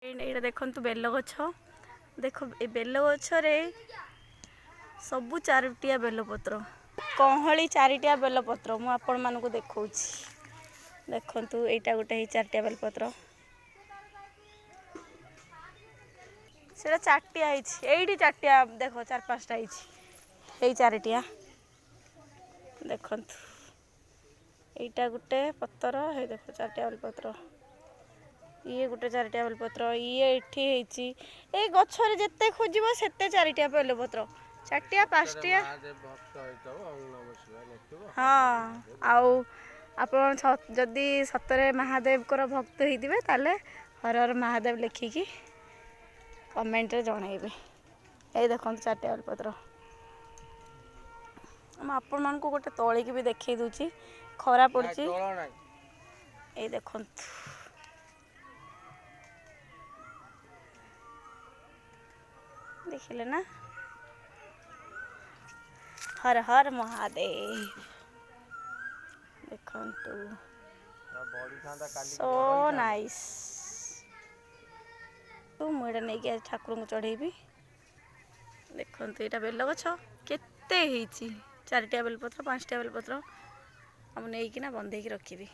ଏଇଟା ଦେଖନ୍ତୁ ବେଲ ଗଛ। ଦେଖ, ଏ ବେଲ ଗଛରେ ସବୁ ଚାରିଟିଆ ବେଲପତ୍ର, କହଳି ଚାରିଟିଆ ବେଲପତ୍ର ମୁଁ ଆପଣମାନଙ୍କୁ ଦେଖାଉଛି। ଦେଖନ୍ତୁ, ଏଇଟା ଗୋଟେ ହେଇ ଚାରିଟିଆ ବେଲପତ୍ର। ସେଇଟା ଚାରିଟିଆ ହେଇଛି। ଏଇଠି ଚାରିଟିଆ ଦେଖ, ଚାରି ପାଞ୍ଚଟା ହେଇଛି। ଏଇ ଚାରିଟିଆ ଦେଖନ୍ତୁ। ଏଇଟା ଗୋଟେ ପତର ହେଇ ଦେଖ, ଚାରିଟିଆ ବେଲପତ୍ର। ଇଏ ଗୋଟେ ଚାରିଟିଆ ବେଲପତ୍ର। ଇଏ ଏଠି ହେଇଛି। ଏଇ ଗଛରେ ଯେତେ ଖୋଜିବ ସେତେ ଚାରିଟିଆ ବେଲପତ୍ର, ଚାରିଟିଆ, ପାଞ୍ଚଟିଆ। ହଁ, ଆଉ ଆପଣ ଯଦି ସତରେ ମହାଦେବଙ୍କର ଭକ୍ତ ହେଇଥିବେ, ତାହେଲେ ହର ହର ମହାଦେବ ଲେଖିକି କମେଣ୍ଟରେ ଜଣାଇବେ। ଏଇ ଦେଖନ୍ତୁ ଚାରିଟିଆ ବେଲପତ୍ର। ମୁଁ ଆପଣମାନଙ୍କୁ ଗୋଟେ ତୋଳିକି ବି ଦେଖେଇ ଦେଉଛି। ଖରା ପଡ଼ୁଛି। ଏଇ ଦେଖନ୍ତୁ, ଦେଖିଲେ ନା? ହର ହର ମହାଦେବ। ଦେଖନ୍ତୁ, ସୋ ନାଇସ୍। ମୁଁ ଏଇଟା ନେଇକି ଆଜି ଠାକୁରଙ୍କୁ ଚଢ଼େଇବି। ଦେଖନ୍ତୁ, ଏଇଟା ବେଲ ଗଛ, କେତେ ହେଇଛି ଚାରିଟିଆ ବେଲପତ୍ର, ପାଞ୍ଚଟିଆ ବେଲପତ୍ର। ଆଉ ମୁଁ ନେଇକିନା ବନ୍ଧେଇକି ରଖିବି।